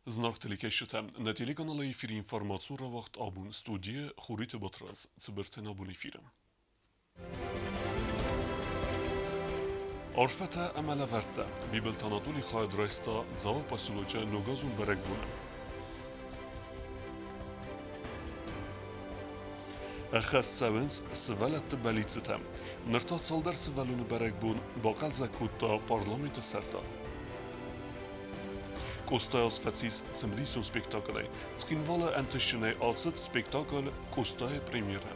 Зынаргъ телекӕсджытӕ, нӕ телеканалы эфиры информацион рауагъд абон студийы Хуриты Батрадз, цыбыртӕн абон эфиры. Арфӕтӕ ӕмӕ лӕвӕрттӕ. Бибылты Анатолий хайад райста Дзауы поселочы ногазон бӕрӕгбоны. Ӕххӕст цӕуынц сывӕллӕтты бӕллиццытӕ. Ныр та цалдӕр сывӕллоны бӕрӕгбон бахъӕлдзӕг кодта парламенты сӕрдар. Къостайы фӕцис цымыдисон спектаклӕй. Цхинвалы ӕнтыстджынӕй ацыд спектакль «Къостайы премьерӕ».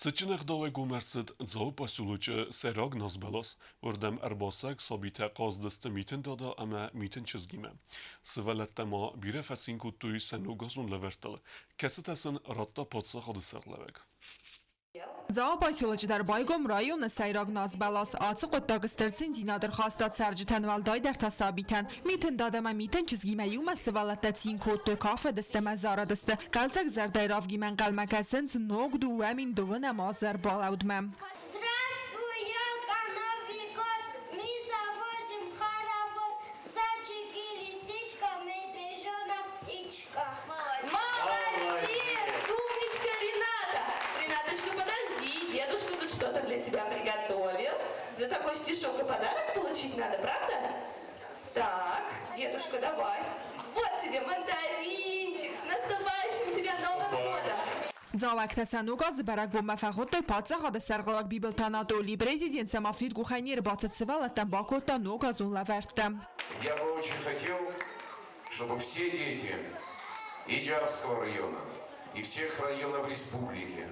Цытджын ӕгъдауӕй гом ӕрцыд Дзауы поселочы сӕйраг назбӕлас, уырдӕм ӕрбацӕуӕг сабитӕ хъазыдысты Митын Дада ӕмӕ Митын чызгимӕ. Сывӕллӕттӕ ма бирӕ фӕцин кодтой сӕ ногазон лӕвӕрттыл, кӕцытӕ сын радта паддзахады сӕргълӕууӕг. Дзауы поселочы дӕр байгом районы сӕйраг назбӕлас. Ацы хъуыддаг стыр циндзинад ӕрхаста цӕрджытӕн, уӕлдайдӕр та сабитӕн. Митын Дада ӕмӕ Митын чызгимӕ иумӕ сывӕллӕттӕ цин кодтой, кафыдысты ӕмӕ зарыдысты. Хъӕлдзӕг зӕрдӕйы равгимӕ ӕнхъӕлмӕ кӕсынц ног 2002 азы ӕрбалӕудмӕ. Здравствуй, елка, Новый год, мы заводим хоровод, зайчик и лисичка, медвежонок, птичка. Молодец! Умничка, Рената! Ренаточка, подожди, дедушка тут что-то для тебя приготовил. За такой стишок и подарок получить надо, правда? Так, дедушка, давай. Вот тебе мандаринчик, с наступающим тебя Новым годом! Дзауӕгтӕ сӕ ног азы бӕрӕгбонмӕ фӕхуыдтой паддзахады сӕргълӕууӕг Бибылты Анатолий. Президент сӕм афтид къухӕй не рбацыд, сывӕллӕттӕн бакодта ногазон лӕвӕрттӕ. Я бы очень хотел, чтобы все дети и Джавского района, и всех районов республики,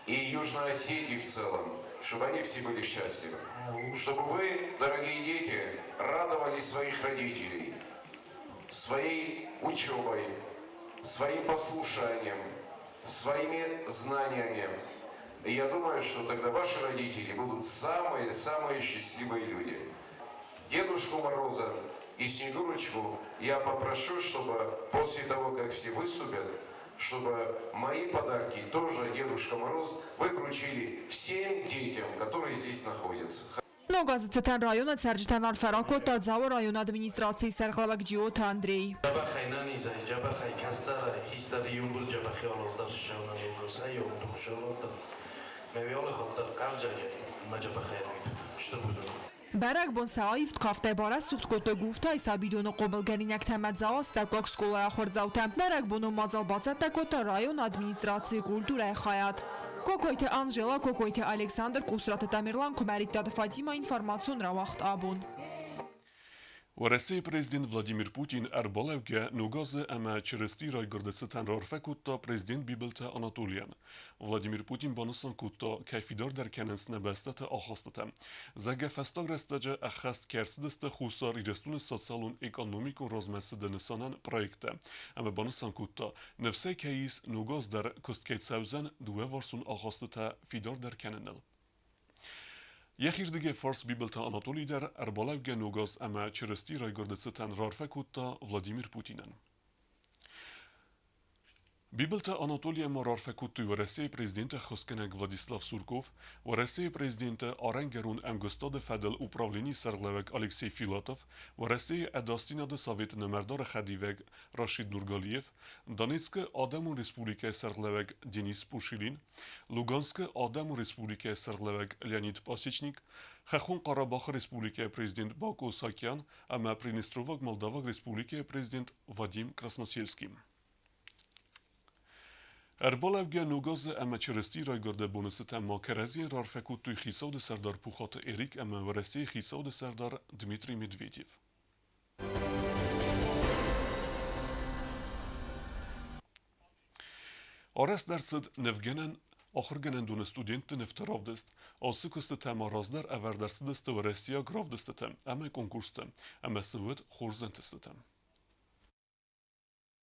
и Южной Осетии в целом, чтобы они все были счастливы. Чтобы вы, дорогие дети, радовали своих родителей своей учебой, своим послушанием, своими знаниями. И я думаю, что тогда ваши родители будут самые-самые счастливые люди. Дедушку Мороза и Снегурочку я попрошу, чтобы после того, как все выступят, чтобы мои подарки тоже Дедушка Мороз вы вручили всем детям, которые здесь находятся. Ног азы цытӕн районы цӕрджытӕн арфӕ ракодта Дзауы районы администрацийы сӕргълӕууӕг Джиоты Андрей. Джабахӕй нанизӕй, джабахӕй кӕстӕрӕй, хистӕри еугур джабахи алоздӕр сӕунаниугӕ Мӕ хъӕлдзӕгӕй мӕ джабахӕй ӕрвитут. Стыр бузныг. Бӕрӕгбон сӕ аивд кафтӕй барӕсугъд кодтой Гуфтайы сабидоны хъомылгӕнинӕгтӕ ӕмӕ Дзауы астӕуккаг скъолайы ахуырдзаутӕ. Бӕрӕгбонон мадзал бацӕттӕ кодта районы администрацийы культурӕйы хайад. Кокойты Анжела, Кокойты Александр, Къусраты Тамерлан, Куымӕридтаты Фатимӕ информацион рауагъд абон. Уӕрӕсейы президент Владимир Путин ӕрбалӕугӕ ног азы ӕмӕ Чырысти райгуырды цытӕн раарфӕ кодта президент Бибылты Анатолийӕн. Владимир Путин банысан кодта, кӕй фидардӕр кӕнынц нӕ бӕстӕты ахастытӕ. Зӕгъгӕ, фӕстаг рӕстӕджы ӕххӕст кӕй ӕрцыдысты Хуссар Ирыстоны социалон-экономикон размӕцыды нысанӕн проекттӕ ӕмӕ банысан кодта, ныфсӕй кӕй ис ног аз дӕр куыст кӕй цӕудзӕн дыууӕварсон ахастытӕ фидардӕр кӕныныл. Йӕхирдыгӕй фарс Бибылты Анатолий дӕр ӕрбалӕугӕ ногаз ӕмӕ Чырысти райгуырды цытӕн раарфӕ кодта Владимир Путинӕн. Бибылты Анатолийӕн ма раарфӕ кодтой Уӕрӕсейы президенты ӕххуысгӕнӕг Владислав Сурков, Уӕрӕсейы президенты арӕнгӕрон ӕмгуыстады фӕдыл управленийы сӕргълӕууӕг Алексей Филатов, Уӕрӕсейы Ӕдасдзинады советы нымӕрдары хӕдивӕг Рашид Нургалиев, Донецкы Адӕмон Республикӕйы сӕргълӕууӕг Денис Пушилин, Луганскы Адӕмон Республикӕйы сӕргълӕууӕг Леонид Пасечник, Хӕххон Хъарабахы Республикӕйы президент Бако Саакян ӕмӕ Приднестроваг Молдаваг Республикӕйы президент Вадим Красносельский. Ӕрбалӕугӕ ног азы ӕмӕ Чырыстийы райгуырды боны цытӕн ма кӕрӕдзийӕн раарфӕ кодтой хицауады сӕрдар Пухаты Эрик ӕмӕ Уӕрӕсейы хицауады сӕрдар Дмитрий Медведев. Арӕзт ӕрцыд нывгӕнӕн ахуыргӕнӕндоны студентты нывты равдыст. Ацы куыстытӕ ма раздӕр ӕвӕрд ӕрцыдысты уӕрӕсейаг равдыстыты ӕмӕ конкурсты, ӕмӕ сын уыд хорз ӕнтыстытӕ.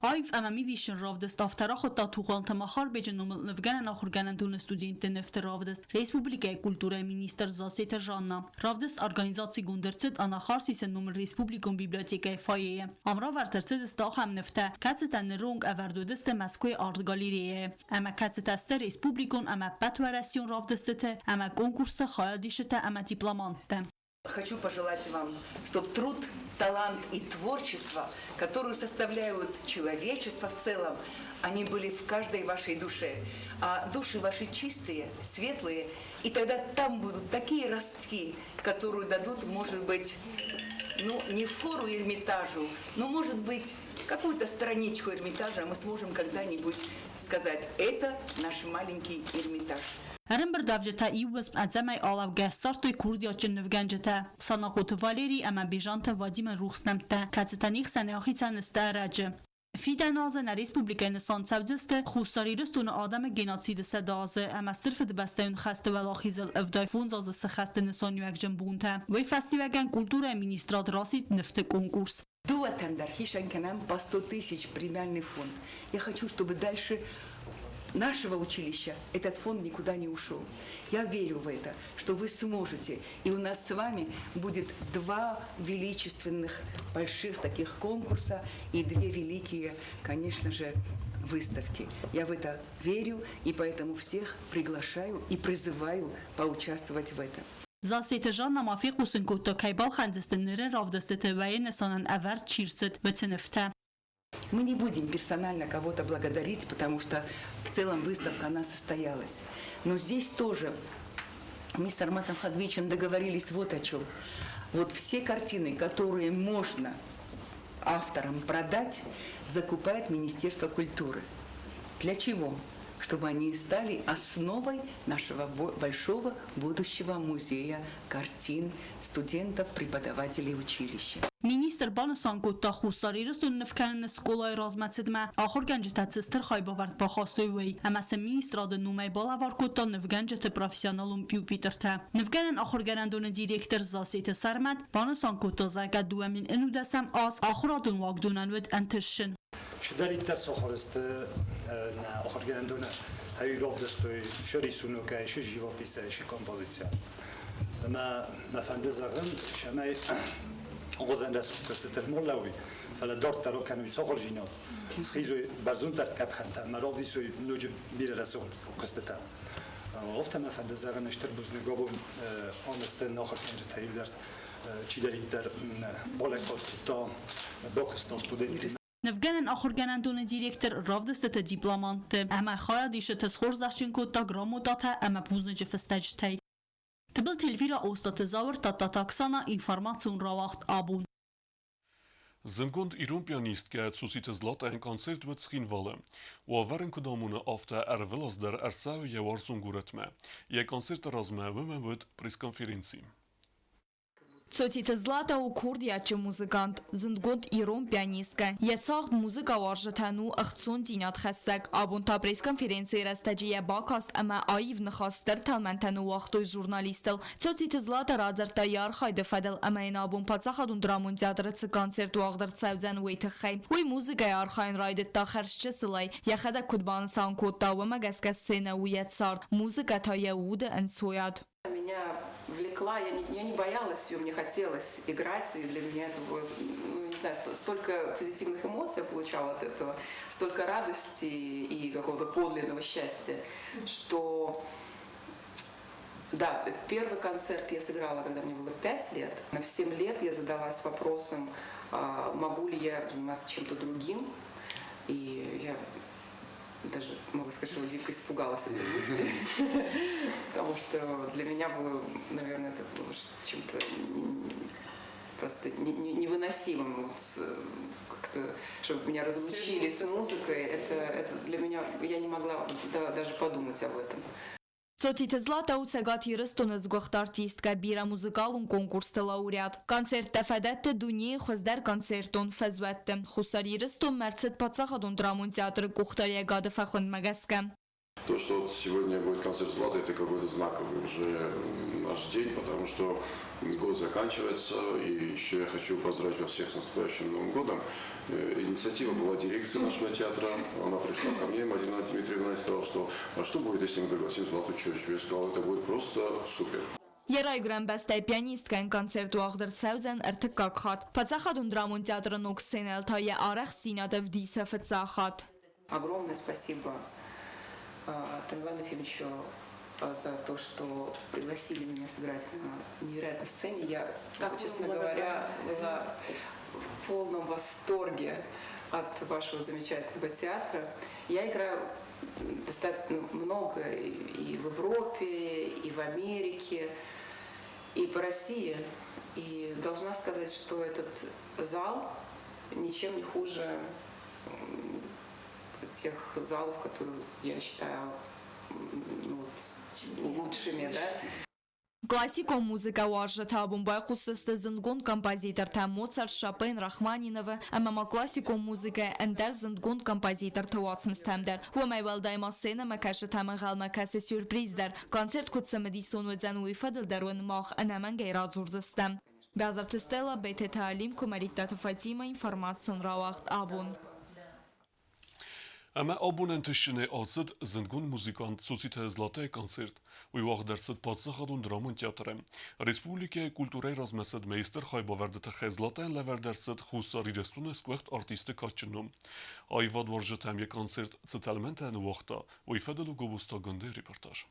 Аив ӕмӕ мидисджын равдыст афтӕ рахуыдта Тугъанты Махарбеджы номыл нывгӕнӕн ахуыргӕнӕндоны студентты нывты равдыст республикӕйы культурӕйы министр Зассеты Жанна. Равдыст организацигонд ӕрцыд Анахарсисы номыл республикон библиотекӕйы фойейы. Ам равӕрд ӕрцыдысты ахӕм нывтӕ, кӕцытӕ ныры онг ӕвӕрд уыдысты Мӕскуыйы арт-галереяйы ӕмӕ кӕцытӕ сты республикон ӕмӕ ӕппӕтуӕрӕсеон равдыстыты ӕмӕ конкурсты хайадисджытӕ ӕмӕ дипломанттӕ. Хочу пожелать вам, чтобы труд, талант и творчество, которые составляют человечество в целом, они были в каждой вашей душе. А души ваши чистые, светлые, и тогда там будут такие ростки, которые дадут, может быть, ну, не фору Эрмитажу, но, может быть, какую-то страничку Эрмитажа мы сможем когда-нибудь сказать, это наш маленький Эрмитаж. Ӕрӕмбырдуӕвджытӕ иу уысм ӕдзӕмӕй алӕугӕ ссардтой курдиатджын нывгӕнджытӕ Санахъоты Валери ӕмӕ Бежанты Вадимы рухс нӕмттӕ, кӕцытӕ не хсӕн ахицӕн сты ӕрӕджы. Фидӕн азы нӕ республикӕйы нысан цӕудзысты Хуссар Ирыстоны адӕмы геноциды 100 азы ӕмӕ Стыр Фыдыбӕстӕйон хӕсты уӕлахизыл 75 азы цы хӕсты нысаниуӕгджын бонтӕ, уый фӕстиуӕгӕн культурӕйы министрад расидт нывты конкурс. Дыууӕтӕн дӕр хицӕн кӕнӕм по 100 тысяч премиальный фонд. Я хочу, чтобы дальше нашего училища этот фонд никуда не ушел. Я верю в это, что вы сможете. И у нас с вами будет два величественных больших таких конкурса и две великие, конечно же, выставки. Я в это верю и поэтому всех приглашаю и призываю поучаствовать в этом. Зассеты Жанна ма фехъусын кодта, кӕй балхӕндзысты ныры равдыстыты уӕйы нысанӕн ӕвӕрд чи рцыд, уыцы нывтӕ. Мы не будем персонально кого-то благодарить, потому что в целом выставка, она состоялась. Но здесь тоже мы с Сарматом Хазбиевичем договорились вот о чем. Вот все картины, которые можно авторам продать, закупает Министерство культуры. Для чего? Чтобы они стали основой нашего большого будущего музея картин студентов, преподавателей училища. Министр банысан кодта Хуссар Ирыстоны нывкӕныны скъолайы размӕцыдмӕ ахуыргӕнджытӕ цы стыр хайбавӕрд бахастой, уый, ӕмӕ сын министрады номӕй балӕвар кодта нывгӕнджыты профессионалон пюпитртӕ. Нывгӕнӕн ахуыргӕнӕндоны директор Зассеты Сӕрмӕт банысан кодта, зӕгъгӕ, 2011 аз ахуырадон уагдонӕн уыд ӕнтыстджын. Чидӕриддӕр сахуыр сты нӕ ахуыргӕнӕндоны ӕви равдыстой шы рисунокӕй, шы живописӕй, шы композицийӕ. Ӕмӕ мӕ фӕнды зӕгъын, цӕмӕй гъозӕн рӕсугъд куыстытыл ма лӕууй, фӕлӕ дарддӕр акӕнуй сахуырдзинад, схизуй бӕрзонддӕр къӕпхӕнтӕ ӕмӕ равдисуй ноджы бирӕ рӕсугъд куыстытӕ. Афтӕ мӕ фӕнды зӕгъын, стыр бузныг абон ам сты нӕ ахуыргӕнджытӕ иу дӕр чидӕриддӕр балӕггад кодта, бакуыста студенттимӕ. Нывгӕнӕн ахуыргӕнӕндоны директор равдыстыты дипломантты ӕмӕ хайадисджыты схорзӕхджын кодта грамотатӕ ӕмӕ бузныджы фыстӕджытӕй. Тыбылты Эльвира, Остъаты Зауыр, Тадтаты Оксана, информацион рауагъд Абон. Зындгонд ирон пианисткӕ Цуциты Златайӕн концерт уыд Цхинвалы. Уавӕр ын куыд амоны, афтӕ ӕрвылаз дӕр ӕрцӕуы йӕ уарзон горӕтмӕ. Йӕ концерты размӕ уымӕн уыд пресс-конференци. Цоциты Злата у курдиатджын музыкант, зындгонд ирон пианисткӕ. Йӕ цагъд музыкӕ уарзджытӕн у ӕхцондзинадхӕссӕг. Абон та пресс-конференцийы рӕстӕджы йӕ бакаст ӕмӕ аив ныхас стыр тӕлмӕнтӕ ныууагътой журналисттыл. Цоциты Злата радзырдта йӕ архайды фӕдыл ӕмӕ йын абон паддзахадон драмон театры цы концерт уагъд ӕрцӕудзӕн, уый тыххӕй. Уый музыкӕйы архайын райдыдта хӕрзчысылӕй. Йӕхӕдӕг куыд банысан кодта, уымӕ гӕсгӕ сценӕ у йӕ цард, музыкӕ та йӕ уды ӕнцойад. Меня влекла, я не боялась ее, мне хотелось играть, и для меня это было, ну, не знаю, столько позитивных эмоций я получала от этого, столько радости и какого-то подлинного счастья, что да, первый концерт я сыграла, когда мне было 5 лет. В 7 лет я задалась вопросом, могу ли я заниматься чем-то другим. И я даже могу сказать, что дико испугалась этой мысли, потому что для меня было, наверное, это было чем-то просто невыносимым. Вот, как-то, чтобы меня разлучили с музыкой, это для меня, я не могла, да, даже подумать об этом. Цоциты Злата у Цӕгат Ирыстоны сгуыхт артисткӕ, бирӕ музыкалон конкурсты лауреат. Концерттӕ фӕдӕтты дунейы хуыздӕр концертон фӕзуӕтты. Хуссар Ирыстонмӕ ӕрцыд паддзахадон драмон театры къухдариуӕгады фӕхуындмӕ гӕсгӕ. То, что вот сегодня будет концерт Златы, это какой-то знаковый уже наш день, потому что год заканчивается, и еще я хочу поздравить вас всех с наступающим Новым годом. Инициатива была дирекции нашего театра, она пришла ко мне, Мадина Дмитриевна, и сказала, что а что будет, если мы пригласим Злату Чочу? Я сказал, это будет просто супер. Йӕ райгуырӕн бӕстӕйы пианисткӕйӕн концерт уагъд ӕрцӕудзӕн ӕртыккаг хатт. Паддзахадон драмон театры ног сценӕйыл та йӕ арӕхстдзинад ӕвдисы фыццаг хатт. Огромное спасибо Тамерлану Ефимовичу за то, что пригласили меня сыграть на невероятной сцене. Я, так, честно говоря, была в полном восторге от вашего замечательного театра. Я играю достаточно много и в Европе, и в Америке, и по России. И должна сказать, что этот зал ничем не хуже тех залов, которые я считаю, ну, вот, лучшими, да. Классикон музыкӕ уарзджытӕ абон байхъусдзысты зындгонд композитортӕ Моцарт, Шопен, Рахманиновы ӕмӕ ма классикон музыкӕйы ӕндӕр зындгонд композиторты уацмыстӕм дӕр. Уымӕй уӕлдай ма сценӕмӕкӕсджытӕм ӕнхъӕлмӕ кӕсы сюрприз дӕр. Концерт куыд цымыдисон уыдзӕн, уый фӕдыл дӕр уын мах ӕнӕмӕнгӕй радзурдзыстӕм. Бязырты Стелла, Бететы Алим, Куымӕридтаты Фатимӕ, информацион рауагъд абон. Ӕмӕ абон ӕнтыстджынӕй ацыд зындгонд музыкант Цоциты Златӕйы концерт. Уый уагъд ӕрцыд паддзахадон драмон театры. Республикӕйы культурӕйы размӕцыдмӕ стыр хайбавӕрды тыххӕй Златӕйӕн лӕвӕрд ӕрцыд Хуссар Ирыстоны сгуыхт артисты кадджын ном. Аивадуарзджытӕм йӕ концерт цы тӕлмӕнтӕ ныууагъта, уый фӕдыл у Гобозты репортаж.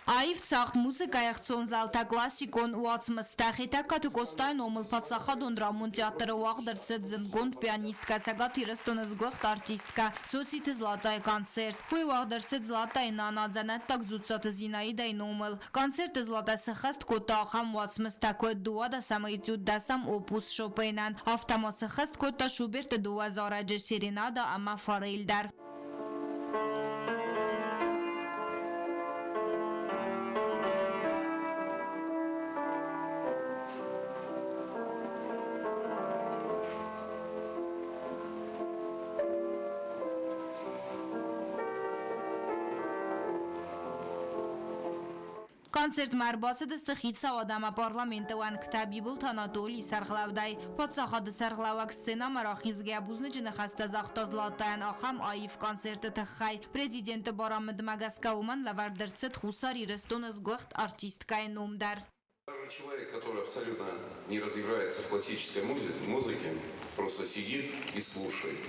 Аив цагъд музыкӕйы ӕхцон зӕлтӕ, классикон уацмыстӕ. Хетӕгкаты Къостайы номыл паддзахадон драмон театры уагъд ӕрцыд зындгонд пианисткӕ, Цӕгат Ирыстоны сгуыхт артисткӕ Цоциты Златайы концерт. Уый уагъд ӕрцыд Златайы нана дзӕнӕттаг Дзуццаты Зинаидӕйы номыл. Концерты Злата сӕххӕст кодта ахӕм уацмыстӕ, куыд 12 ӕмӕ этюд дӕсӕм опус Шопенӕн, афтӕ ма сӕххӕст кодта Шуберты дыууӕ зарӕджы Серенада ӕмӕ Форель дӕр. Концертмӕ ӕрбацыдысты хицауад ӕмӕ парламенты уӕнгтӕ Бибылты Анатолийы сӕргълӕудӕй. Паддзахады сӕргълӕууӕг сценӕмӕ рахизгӕ бузныджы ныхӕстӕ загъта Златайӕн ахӕм аив концерты тыххӕй. Президенты барамындмӕ гӕсгӕ уымӕн лӕвӕрд ӕрцыд Хуссар Ирыстоны сгуыхт артисткӕйы ном дӕр. Даже человек, который абсолютно не разбирается в классической музыке, просто сидит и слушает.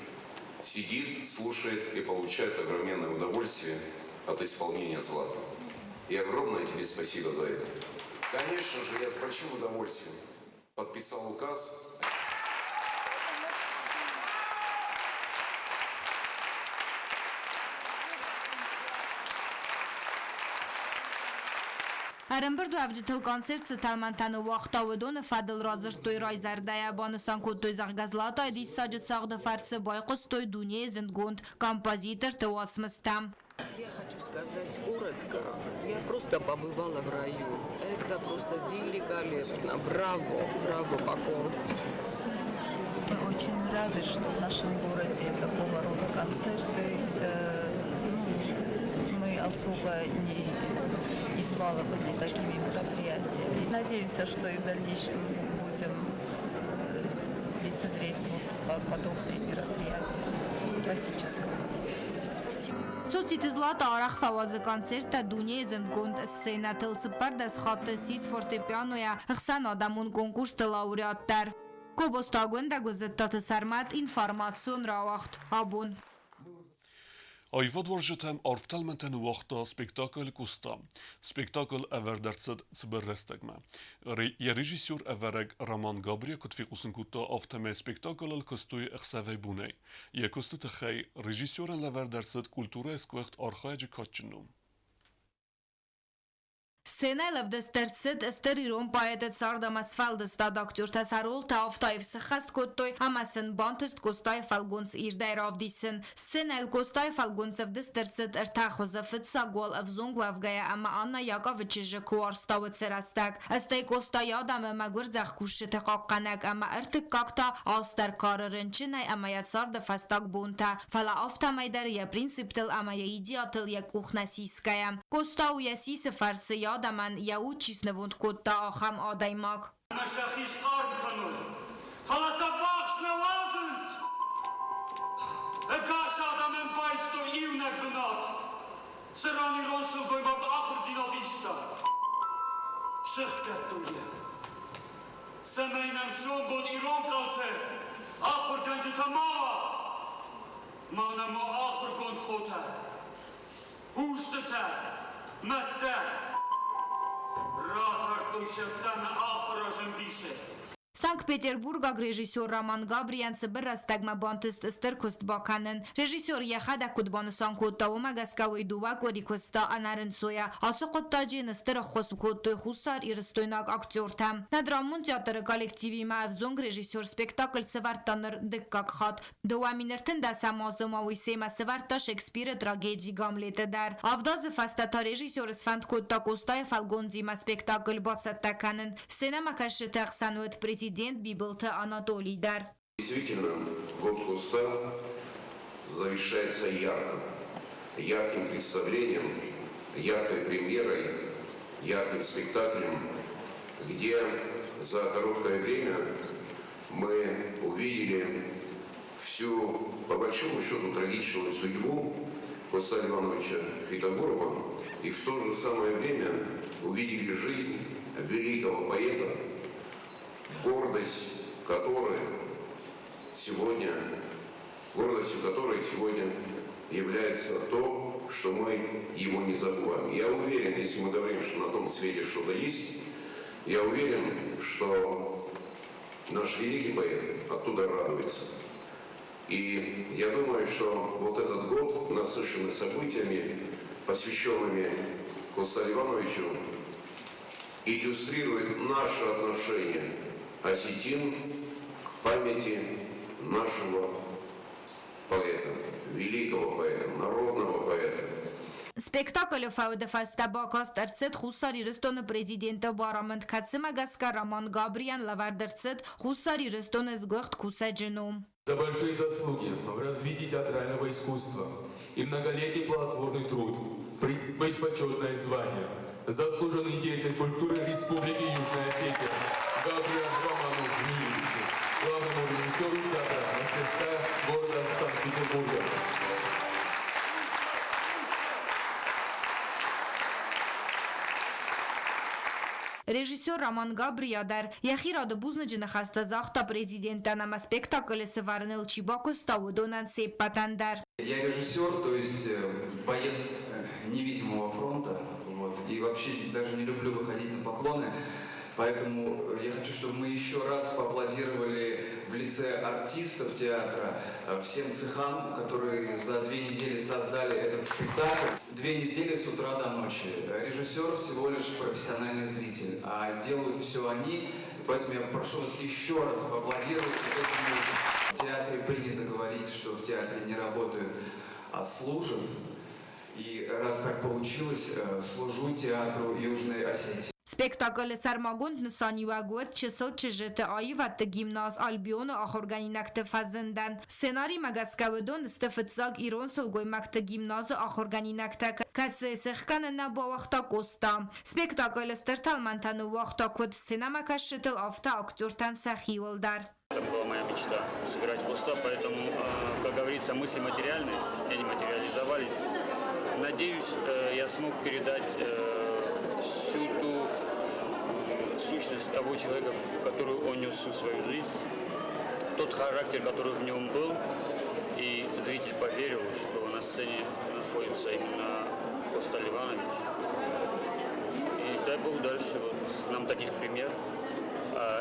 Сидит, слушает и получает огроменное удовольствие от исполнения Златы. И огромное тебе спасибо за это. Конечно же, я с большим удовольствием подписал указ. Ӕрӕмбырдуӕвджытыл концерт цы тӕлмӕнтӕ ныууагъта, уыдоны фӕдыл радзырдтой райзӕрдӕйӕ, банысан кодтой, зӕгъгӕ, Златайы диссаджы цагъды фӕрцы байхъуыстой дунейы зындгонд композиторты уацмыстӕм. Я хочу сказать коротко. Я просто побывала в раю. Это просто великолепно. Браво, браво, Бакон. Мы очень рады, что в нашем городе такого рода концерты. Ну, мы особо не избалованы такими мероприятиями. Надеемся, что и в дальнейшем мы будем лицезреть вот подобные мероприятия классического. Цоциты Злата арӕх фӕуадзы концерттӕ дунейы зындгонд сценӕтыл, 14 хатты ссис фортепианойӕ ӕхсӕнадӕмон конкурсты лауреат дӕр. Гобозты Агуындӕ, Гуыззыттаты Сӕрмӕт, информацион рауагъд абон. Аивадуарзджытӕм арф тӕлмӕнтӕ ныууагъта спектакль Къоста. Спектакль ӕвӕрд ӕрцыд цыбыр рӕстӕгмӕ. Йӕ режиссер-ӕвӕрӕг Роман Габрия куыд фехъусын кодта, афтӕмӕй спектаклыл куыстой ӕхсӕвӕй-бонӕй. Йӕ куысты тыххӕй режиссерӕн лӕвӕрд ӕрцыд культурӕйы сгуыхт архайӕджы кадджын ном. Сценӕйыл ӕвдыст ӕрцыд стыр ирон поэты цард ӕмӕ сфӕлдыстад. Актертӕ сӕ ролтӕ афтӕ аив сыххӕст кодтой ӕмӕ сын бантыст Къостайы фӕлгонц ирдӕй равдисын. Сценӕйыл Къостайы фӕлгонц ӕвдыст ӕрцыд ӕртӕ хуызы: фыццаг уал ӕвзонг уӕвгӕйӕ ӕмӕ Анна Яковы чызджы куы уарзта уыцы рӕстӕг, стӕй Къостайы адӕмы мӕгуыр зӕхкусджыты хъахъхъӕнӕг ӕмӕ ӕртыккаг та асдӕр кары рынчынӕй ӕмӕ йӕ царды фӕстаг бонтӕ, фӕлӕ афтӕмӕй дӕр йӕ принциптыл ӕмӕ йӕ идеятыл йӕ къух нӕ сисгӕйӕ. Къоста у йӕ сисы фӕрцы йӕ адӕмӕн йӕ уд чи снывонд кодта, ахӕм адӕймаг. Ӕмӕ сӕхи схъарм кӕной, фӕлӕ сӕ ввахс нӕ уадзынц. Ӕгас адӕмӕн байстой иунӕг бынат, цыран ирон сылгоймаг ахуырдзинад иста. Сыхгӕдтой йӕ. Цӕмӕй нӕм сомбон ирон хъӕуты ахуыргӕнджытӕ ма уа, ма нӕм уа ахуыргонд хотӕ, устытӕ, мӕдтӕ. Ратардтой сӕ дӕн ахуыры зындисы. Санкт-Петербургаг режиссер Роман Габриан цыбыр рӕстӕгмӕ бантыст стыр куыст бакӕнын. Режиссер йӕхӕдӕг куыд банысан кодта, уымӕ гӕсгӕ уый дыууӕ къуыри куыста ӕнӕрынцойӕ. Ацы хъуыддаджы йын стыр ӕххуыс кодтой хуссар-ирыстойнаг актертӕ. Нӕ драмон театры коллективимӕ ӕвзонг режиссер спектакль сӕвӕрдта ныр дыккаг хатт. 2013 азы ма уый семӕ сӕвӕрдта Шекспиры трагеди «Гамлеты» дӕр. Авд азы фӕстӕ та режиссер сфӕнд кодта Къостайы фӕлгондзимӕ спектакль бацӕттӕ кӕнын. Сценӕмӕкӕсджыты ӕхсӕн уыд президент Бибылты Анатолий дӕр. Действительно, год Коста завершается ярко, ярким представлением, яркой премьерой, ярким спектаклем, где за короткое время мы увидели всю, по большому счету, трагичную судьбу Коста Ивановича Хетагурова и в то же самое время увидели жизнь великого поэта, гордость которой сегодня, гордостью которой сегодня является то, что мы его не забываем. Я уверен, если мы говорим, что на том свете что-то есть, я уверен, что наш великий поэт оттуда радуется. И я думаю, что вот этот год, насыщенный событиями, посвященными Косталю Ивановичу, иллюстрирует наше отношение осетин к памяти нашего поэта, великого поэта, народного поэта. Спектаклы фӕуды фӕстӕ бакаст ӕрцыд Хуссар Ирыстоны президенты барамынд, кӕцымӕ гӕсгӕ Роман Габриан лӕвӕрд ӕрцыд Хуссар Ирыстоны сгуыхт кусӕджы ном. За большие заслуги в развитии театрального искусства и многолетний плодотворный труд присвоить почетное звание «Заслуженный деятель культуры Республики Южная Осетия» Габриану Роману Дмитриевичу, главному режиссеру театра «Мастерская» города Санкт-Петербурга. Режиссер Роман Габриа дӕр йӕхи рады бузныджы ныхӕстӕ загъта президентӕн ӕмӕ спектаклы сӕвӕрыныл чи бакуыста, уыдонӕн се ппӕтӕн дӕр. Я режиссер, то есть боец невидимого фронта, вот, и вообще даже не люблю выходить на поклоны, поэтому я хочу, чтобы мы еще раз поаплодировали в лице артистов театра всем цехам, которые за 2 недели создали этот спектакль. 2 недели с утра до ночи. Режиссер всего лишь профессиональный зритель, а делают все они. Поэтому я прошу вас еще раз поаплодировать вот этому. В театре принято говорить, что в театре не работают, а служат. И раз так получилось, служу театру Южной Осетии. Спектаклы сӕрмагонд нысаниуӕг уыд чысыл чызджыты аивӕдты гимназ «Альбион»-ы ахуыргӕнинӕгты фӕзындӕн. Сценаримӕ гӕсгӕ уыдон сты фыццаг ирон сылгоймӕгты гимназы ахуыргӕнинӕгтӕ, кӕцы сыхгӕнын нӕ бауагъта Къоста. Спектаклы стыр тӕлмӕнтӕ ныууагъта куыд сценӕмӕкӕсджытыл, афтӕ актертӕн сӕхиуыл дӕр. Это была моя мечта – сыграть Коста, поэтому, как говорится, мысли материальны, и они материализовались. Надеюсь, я смог передать всю ту сущность того человека, которую он нес всю свою жизнь, тот характер, который в нем был, и зритель поверил, что на сцене находится именно Коста Ливанович. И дай Бог дальше вот нам таких премьер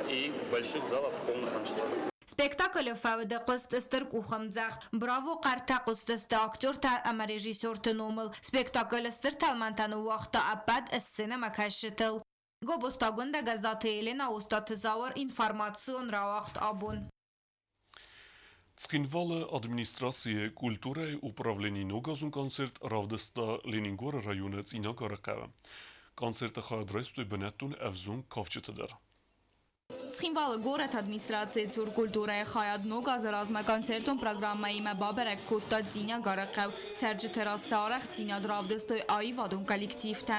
и больших залов, полных аншлагов. Спектаклы фӕуды хъуыст стыр къухӕмдзӕгъд. Браво хъӕртӕ хъуыстысты актертӕ ӕмӕ режиссерты номыл. Спектаклы стыр тӕлмӕнтӕ ныууагъта ӕппӕт сценӕмӕкӕсджытыл. Гобозты Агуындӕ, Гӕззаты Елена, Остъаты Зауыр, информацион рауагъд абон. Цхинвалы администрацийы культурӕйы управленийы ногазон концерт равдыста Ленингоры районы Цъинагары хъӕуы. Концерты хайад райстой бынӕттон ӕвзонг кафджытӕ дӕр. Цхинвалы горӕты администрацийы цур культурӕйы хайад ног азы размӕ концертон программӕимӕ бабӕрӕг кодта Цъинагары хъӕу. Цӕрджыты раз сӕ арӕхстдзинад равдыстой аивадон коллективтӕ.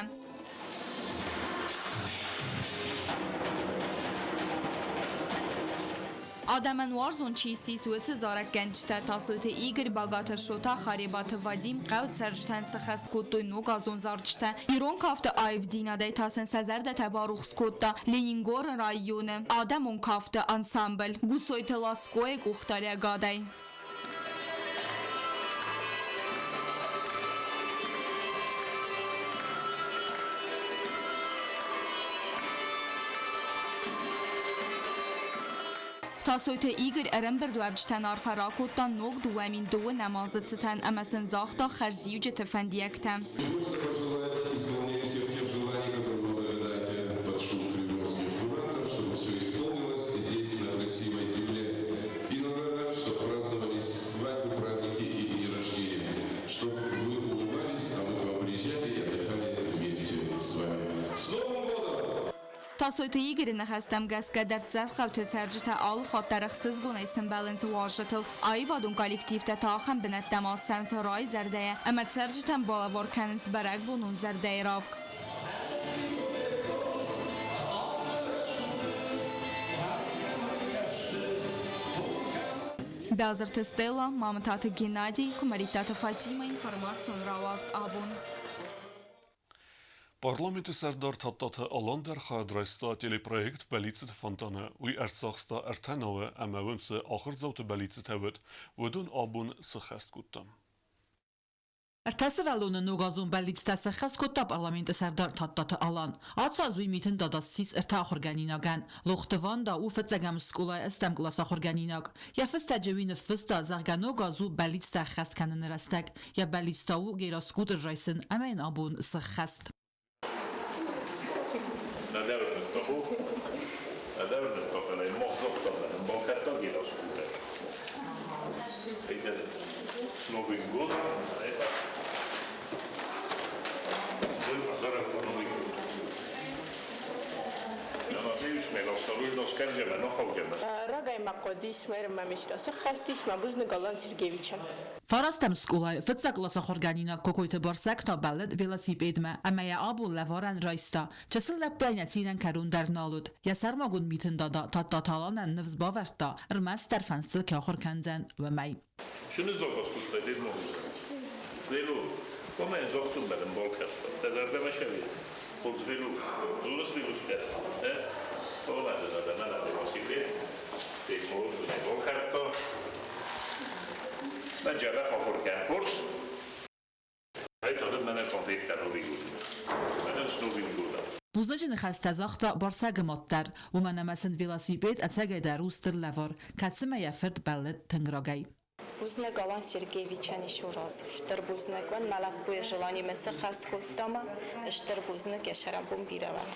Адӕмӕн уарзон чи ссис, уыцы зарӕггӕнджытӕ Тасойты Игорь, Багаты Шота, Харебаты Вадим хъӕуы цӕрджытӕн сыхӕс кодтой ногазон зарджытӕ. Ирон кафты аивдзинадӕй та сын сӕ зӕрдӕтӕ барухс кодта Ленингоры районы адӕмон кафты ансамбль Гусойты Ласкойы къухдариӕгадӕй. Тасойты Игорь ӕрӕмбырдуӕвджытӕн арфӕ ракодта ног 2009 азы цытӕн ӕмӕ сын загъта хӕрзиуджыты фӕндиӕгтӕ. Хочется пожелать исполнения всех тех желаний, которые вы загадаете под шум кремлевских курантов, чтобы все исполнилось здесь, на красивой земле Тиногара, чтобы праздновались свадьбы, праздники и дни рождения, чтобы вы улыбались, а мы к вам приезжали и отдыхали вместе с вами. С Новым годом! Тасойты Игоры ныхӕстӕм гӕсгӕ дӕрддзӕф хъӕуты цӕрджытӕ алы хатт дӕр ӕхсызгонӕй сӕмбӕлынц уазджытыл. Аивадон коллективтӕ та ахӕм бынӕттӕм ацӕуынц райзӕрдӕйӕ ӕмӕ цӕрджытӕн балӕвар кӕнынц бӕрӕгбонон зӕрдӕйы равг. Бязырты Стелла, Мамытаты Геннадий, Куымӕридтаты Фатимӕ информацион рауагъд абон. Парламенты сӕрдар Тадтаты Алан дӕр хайад райста телепроект «Бӕллицты фонтаны». Уый ӕрцахста ӕртӕ науы ӕмӕ уым цы ахуырдзауты бӕллицтӕ уыд, уыдон абон сыххӕст кодта. Ӕртӕ сывӕллоны ногазон бӕллицтӕ сӕххӕст кодта парламенты сӕрдар Тадтаты Алан. Ацы аз уый Митын Дада ссис ӕртӕ ахуыргӕнинагӕн. Лохты Ванда у фыццӕгӕм скъолайы ӕстӕм къласы ахуыргӕнинаг. Йӕ фыстӕджы уый ныффыста, зӕгъгӕ, ног аз у бӕллицтӕ ӕххӕст кӕныны рӕстӕг. Йӕ бӕллиц та у гироскутер райсын ӕмӕ йын абон сыххӕст. Новый год, это твой подарок на Новый год. Рагӕй ма хъуыдис мӕ сыххӕст ис мӕ бузныг Алан Сергеевичӕн. Фарастӕм скъолайы фыццаг къласы ахуыргӕнинаг Кокойты Барсӕг та бӕллыд велосипедмӕ ӕмӕ йӕ абон лӕварӕн райста. Чысыл лӕппуйӕн йӕ цинӕн кӕрон дӕр нал уыд. Йӕ сӕрмагонд митын дада Тадтаты Аланӕн ныфс бавӕрдта, ӕрмӕстдӕр фӕндзтыл кӕй ахуыр кӕндзӕн, уымӕй. Чыныдзокос кодта Дед Мороза. Велу, уымӕн зохтыл бӕлын болкӕрдта. Дӕ зӕрдӕмӕ цӕуы? Хорз велу, дзурыс велускӕ? Э? Олӕ, дада, мӕнӕ велосипед. Дед Мороз болкӕрдта. Мӕ дзӕбӕх ахуыр кӕн, хорз? Бузныджы ныхӕстӕ загъта Барсӕгы мад дӕр, уымӕн ӕмӕ сын велосипед ӕцӕгӕйдӕр у стыр лӕвар, кӕцымӕ йӕ фырт бӕллыд тынг рагӕй. Бузныг Алан Сергеевичӕн еще раз. Стыр бузныг уӕн, мӕ лӕппуйы желаниемӕ сыххӕст кодта ма. Стыр бузныг, йӕ сӕраппонд бирӕ уӕд.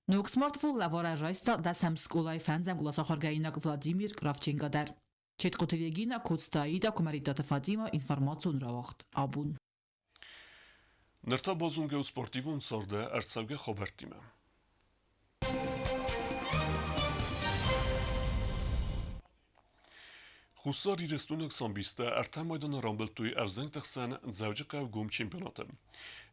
Ног смартфон лӕварӕн райста дӕсӕм скъолайы фӕндзӕм къласы ахуыргӕнинаг Владимир Кравченко дӕр. Четкъуты Регина, Коцты Аида, Куымӕридтаты Фатимӕ, информацион рауагъд абон. Ныр та базонгӕ ут спортивон царды ӕрцӕугӕ хабӕрттимӕ. Хуссар Ирыстойнаг самбисттӕ ӕртӕ майданы рамбылдтой ӕвзӕнгты хсӕн Дзӕуджыхъӕуы гом чемпионаты.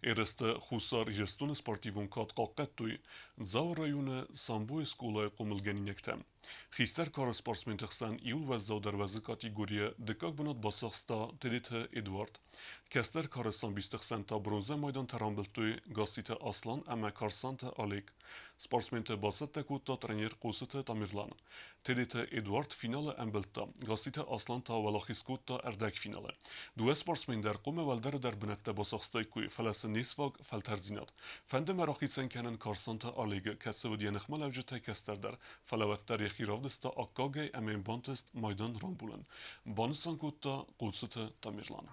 Ерысты Хуссар Ирыстоны спортивон кад хъахъхъӕдтой Дзауы районы самбойы скъолайы хъомылгӕнинӕгтӕ. Хистӕр кары спортсменты хсӕн иу уӕззаудӕр уӕзы категорийы дыккаг бынат бацахста Тедеты Эдуард. Кӕстӕр кары самбисты хсӕн та бронзӕ майдантӕ рамбылдтой Гасситы Аслан ӕмӕ Карсанты Олег. Спортсменты бацӕттӕ кодта тренер Хъоцыты Тамерлан. Тедеты Эдуард финалы ӕмбылдта, Гасситы Аслан та уӕлахиз кодта ӕрдӕгфиналы. Дыууӕ спортсмен дӕр хъуамӕ уӕлдӕр дӕр бынӕттӕ бацахстаиккой, фӕлӕ сын сын не сфаг фӕлтӕрддзинад. Фӕнды мӕ рахицӕн кӕнын Карсанты Олегы, кӕцы уыд йӕ ныхмӕлӕуджытӕй кӕстӕрдӕр, фӕлӕ уӕддӕр йӕхи равдыста аккагӕй ӕмӕ йын бантыст майдан рамбулын, банысан кодта Хъоцыты Тамерлан.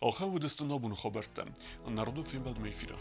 Ахӕм уыдысты нӕ абоны хабӕрттӕ. Народон фембӕлдмӕ эфиры.